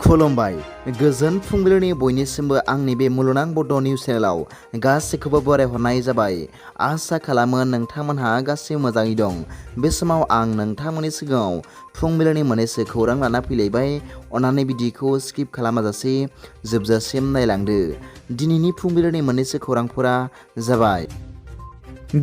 खुलुमबाय गोजोन फुंबिलिनि बयनिसिमबो आंनि बे मुलुगनां बड' निउस चेनेलाव गासैखौबो बरायहरनाय जाबाय। आसा खालामो नोंथांमोनहा गासैबो मोजाङै दं। बे समाव आं नोंथांमोननि सिगाङाव फुंबिलिनि मोननैसो खौरां लाना फैलायबाय। अन्नानै भिडिअखौ स्किप खालामाजासे जोबजासिम नायलांदो। दिनैनि फुंबिलिनि मोननैसो खौरांफोरा जाबाय।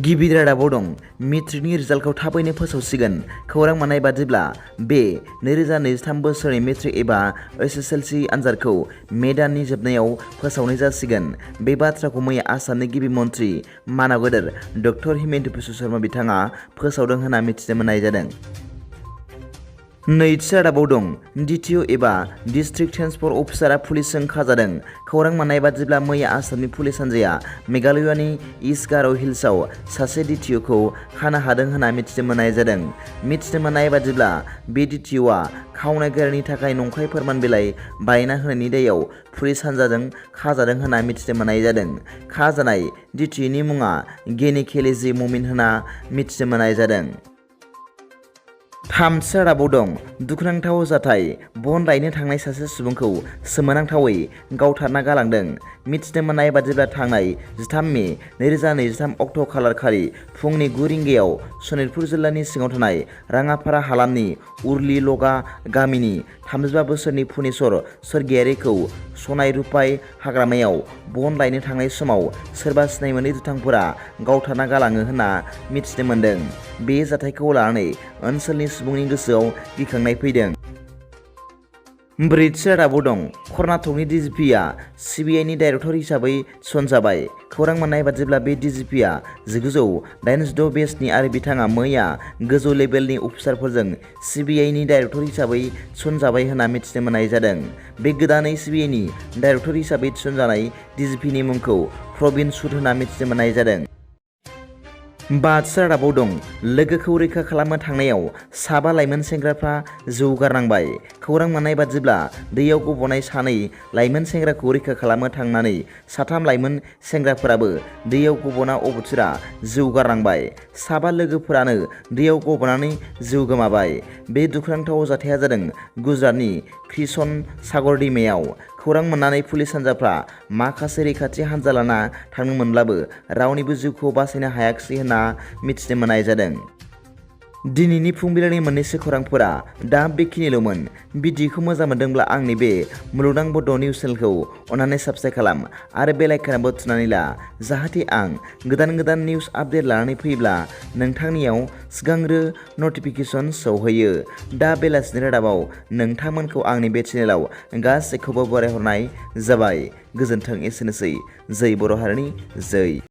गिबि रादाबाव दं मेट्रिकनि रिजाल्टखौ थाबैनो फोसावसिगोन। खौरां मोननाय बादिब्ला बे 2023 बोसोरनि मेट्रिक एबा एसएसएलसि आनजादखौ मे दाननि जोबनायाव फोसावनाय जासिगोन। बे बाथ्राखौ मैया आसामनि गिबि मन्थ्रि मानव गेदेर डक्टर हिमन्त बिश्व शर्मा बिथाङा फोसावदों होनना मिथिनो मोननाय जादों। नैथि रादाबाव दं DTO एबा डिस्ट्रिक्ट ट्रेन्सपर्ट अफिसारआ पुलिसजों खाजादों। खौरां मोननाय बादिब्ला मैया आसामनि पुलिस हान्जाया मेघालयानि इस्ट गार' हिल्सआव सासे DTOखौ खानो हादों होनना मिथिनो मोननाय जादों। मिथिनो मोननाय बादिब्ला बे DTOआ खावनायगिरिनि थाखाय नंखाय फोरमान बिलाइ बानायना होनायनि दायाव पुलिस हान्जाजों खाजादों होनना मिथिनो मोननाय जादों। खाजानाय DTOनि मुङा गेनिखेलेजि ममिन होनना मिथिनो मोननाय जादों। थामथि रादाबाव दं दुखुनांथाव जाथाय बन लायनो थांनाय सासे सुबुंखौ सोमोनांथावै गावथारना गालांदों। मिथिनो मोननाय बादिब्ला थांनाय 13 मे 2023 अक्ट' खालारखालि फुंनि 9 रिंगायाव सनितपुर जिल्लानि सिङाव थानाय राङापारा हालामनि उरलि लगा गामिनि 35 बोसोरनि फुनेस्वर स्वर्गियारिखौ सनाय रुपाय हाग्रामायाव बन लायनो थांनाय समाव सोरबा सिनाय मोनै दुथांफोरा गावथारना गालाङो होनना मिथिनो मोन्दों। बे जाथायखौ लानानै ओनसोलनि सुबुंनि गोसोआव गिखांनाय फैदों। ब्रैथि रादाबाव दं कर्नाटकनि DGPआ CBIनि डाइरेक्टर हिसाबै थिसनजाबाय। खौरां मोननाय बादिब्ला बे DGPआ 1986 बेचनि आरो बिथाङा मैया गोजौ लेभेलनि अफिसारफोरजों CBIनि डाइरेक्टर हिसाबै थिसनजाबाय होनना मिथिनो मोननाय जादों। बे गोदानै CBIनि डाइरेक्टर हिसाबै थिसनजानाय DGPनि मुंखौ प्रवीण सुद होनना मिथिनो मोननाय जादों। बाथि रादाबाव दं लोगोखौ रैखा खालामनो थांनायाव साबा लाइमोन सेंग्राफ्रा जिउ गारनांबाय। खौरां मोननाय बादिब्ला दैयाव गब'नाय सानै लाइमोन सेंग्राखौ रैखा खालामनो थांनानै साथाम लाइमोन सेंग्राफोराबो दैयाव गब'ना अबथिरा जिउ गारनांबाय। साबा लोगोफोरानो दैयाव गब'नानै जिउ गोमाबाय। बे दुखुनांथाव जाथाया जादों गुजरातनि कृष्ण सागर दैमायाव। खौरां मोननानै पुलिस हान्जाफ्रा माखासे रैखाथि हान्जा लाना थांदोंमोनब्लाबो रावनिबो जिउखौ बासायनो हायाखिसै होनना मिथिनो मोननाय जादों। दिनैनि फुंबिलिनि मोननैसो खौरांफोरा दा बेखिनिल'मोन। भिडिअखौ मोजां मोनदोंब्ला आंनि बे मुलुगनां बड' निउस चेनेलखौ अन्नानै साबस्क्राइब खालाम आरो बेल आइकनआबो थुनानै ला, जाहाथे आं गोदान गोदान निउस आपडेट लानानै फैयोब्ला नोंथांनियाव सिगांग्रो नटिफिकेसन सौहैयो। दा बेलासिनि रादाबाव नोंथांमोनखौ आंनि बे चेनेलाव गासैखौबो बरायहरनाय जाबाय। गोजोन्थों। एसेनोसै। जै बर' हारिनि जै।